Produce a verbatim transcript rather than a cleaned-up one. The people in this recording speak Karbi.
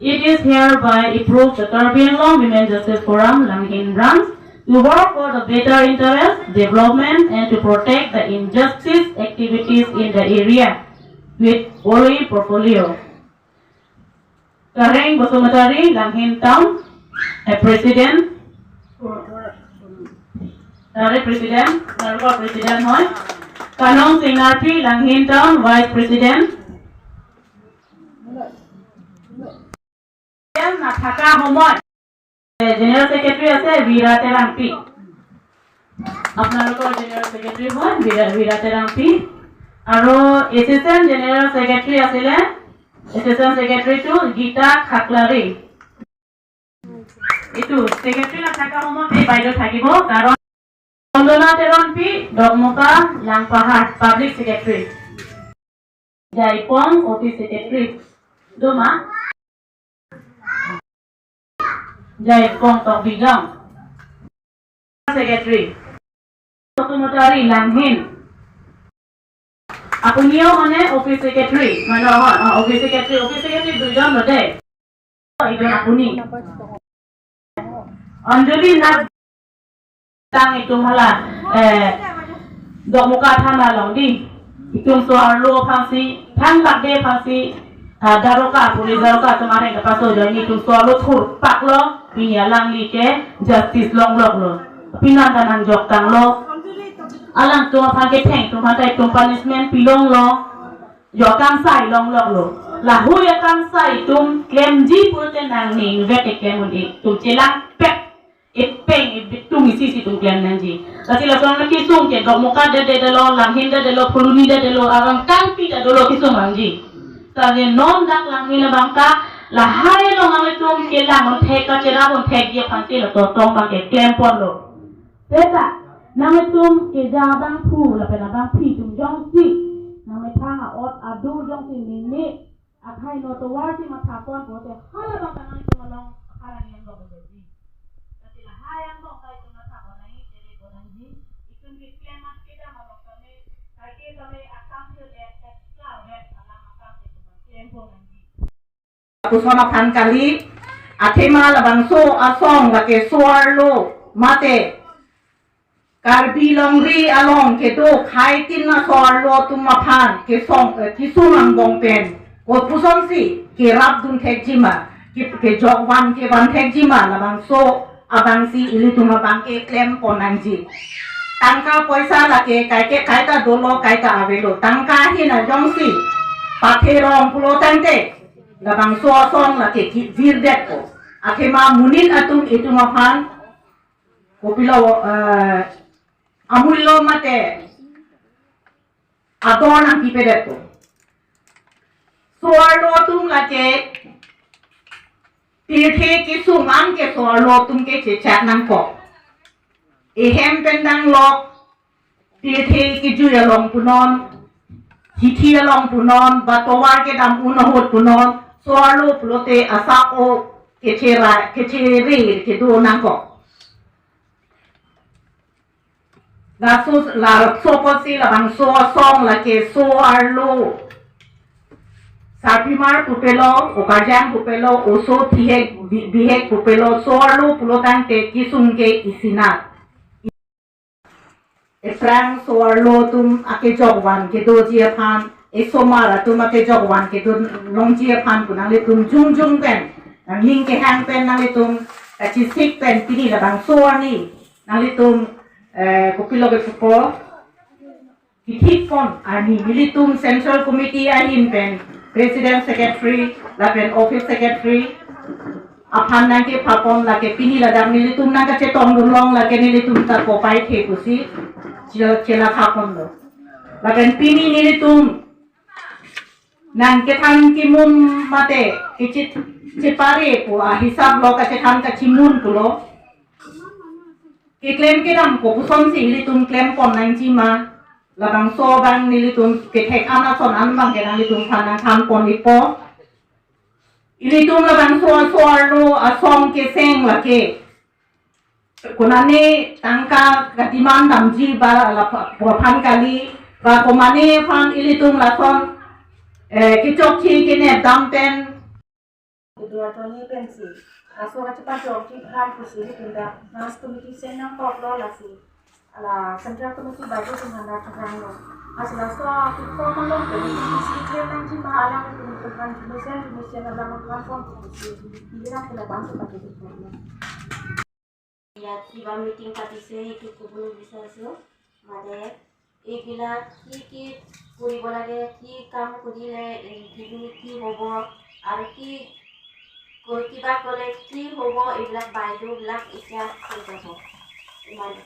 It is hereby approved the Karbi Anglong Women Justice Forum Langhin Branch to work for the better interest, development and to protect the injustice activities in the area with following portfolio. Kareng Basumatary, Langhin Town, a President, তাৰে President, আপোনালোকৰ President হয়। কানং সিংনাৰ্ফি, Langhin Town, Vice President। নাথাকা সময় General Secretary আছে বিৰা তেৰাংপি, আপোনালোকৰ General Secretary হয় বিৰা, বিৰা তেৰাংপি। আৰু Assistant General Secretary আছিলে, Assistant Secretary টো গীতা খাকলাৰী। এইটো Secretary নাথাকা সময়ত এই বাইদেউ থাকিব, কাৰণ চন্দনা তেৰণপি, ডকমকা, লাংপাহাৰ, Public Secretary। Jaipong, Office Secretary. Doma. Jaipong Tokbijong, Secretary. Basumatary, Langhin. আপুনিও মানে Office Secretary, মানে, অ, অ, Office Secretary, Office Secretary দুইজন লদে। এইজন আপুনি। Anjali Nag tang itum hala, eh, Dokmoka thana along di. Itum so-arlo aphansi, thangbak de aphansi, ah, daroga, police daroga atum areng kapaso jani itum so-arlo thurpaklo, pini alangli ke justice longloklo. Pinan ta nangjoktanglo. Alangtum aphan ketheng atum aphan ta itum punishment pilonglo. Jo akangsai longloklo. Lahei akangsai itum klemji pulote nangning vek keklem un-e, itum chelangpet. Epeng ebitung isi isi itum klem nangji. Lasi lason kesung ke Dokmoka det detlo, Langhin det detlo, Phuloni det detlo, arang kangpi det dolo kesung nangji. Lasi non dak Langhin abang ta lahai along nanglitum kelang un thek, kacherap un thekji aphansi laso atong abang ke klemponlo. Seta nanglitum keja abangphu lapen abangpi atum jongsi nangmethang a'ot adu jongsi nini akhai no tovar si mathapon pulote hala abang ta nanglitum along hala niam lo beji. Lasi lahai angbong ta itum mathapon nangji, cherepon nangji. Itum keklem amat kedam along kami, kaike kami akam thil et et klar et alam akam itum klempon nangji. Lapuson aphan kali, athema labangso asong lake so-arlo mate Karbi longri along kedo khaitin aso-arlo atum aphan kesong, eh, kesung angbong pen kopusonsi kerapdun thekjima, ke, kejokvan kevan thekjima, labangso abangsi ilitum abang ke klempon nangji. Tangka poisa lake kaike kaita dolo, kaita avelo. Tangka ahin ajongsi patherong pulo tangte labangso asong lake kevirdetpo. Athema monit atum itum aphan kopilo, eh, amullo mate ador nangpipedetpo. So-arlo atum lake pirthe kesung an ke so-arlo atum ke chechat nangkok. Ehem pen danglok, pirthe kejui along punon, hithi along punon, ba tovar kedam un ahut punon, so-arlo pulote asap o kechera, kechere kedo nangkok. Laso, laso apotsi labangso asong lake so-arlo. Sarpimar pupelo, okarjang pupelo, oso bihek, bi-, bihek pupelo, so-arlo pulo tangte kesung ke isinat. Ephrang so-arlo atum akejokvan kedoji aphan, esomar atum akejokvan kedo longji aphan pu nanglitum jongjong pen, nangning kehang pen nanglitum kachesik pen pini labangso arni nanglitum, eh, kopilo kepupo, kethikpon arni nelitum Central Committee ahin pen President, Secretary lapen Office Secretary aphan nangkephapon lake pini ladak nelitum nangkachetongdun long lake nelitum ta kopai the pusi chela, chela phaponlo. Lapen pini nelitum nangkethan kimun mate kechit chepare pu ahisap lo kachethan kachimun pulo. Keklem kedam kopusonsi ilitum klempon nangjima, labangso abang nelitum kethek an ason an abang ke nanglitum aphan nangthanpon-ikpo. Ilitum labangso so-arlo asong keseng lake konane tangka ka-demand damji ba la pha-, pha-, aphan kali, ba komane aphan ilitum lason, eh, kechokche kenep dam pen Dua Tony pensi, laso kachepajokji aphan pusi pinda Branch Committee si nangkoklo, lasi hala Central Committee bajo atum aphan ta chepanglo. Lasi laso kikok malom pen isi claim nangji ma, alanglitum aphan information, information alam aphan phone pusi, ililang ke labangso pati. Ya, কিবা মিটিং পাতিছে, সেইটো ক'বলৈ বিচাৰিছোঁ। মানে এইবিলাক কি কি কৰিব লাগে, কি কাম কৰিলে, এ, কি কি হ'ব আৰু কি ক-, কিবা ক'লে কি হ'ব, এইবিলাক বাইদেউবিলাক এতিয়া কৈ যাব। ইমানে।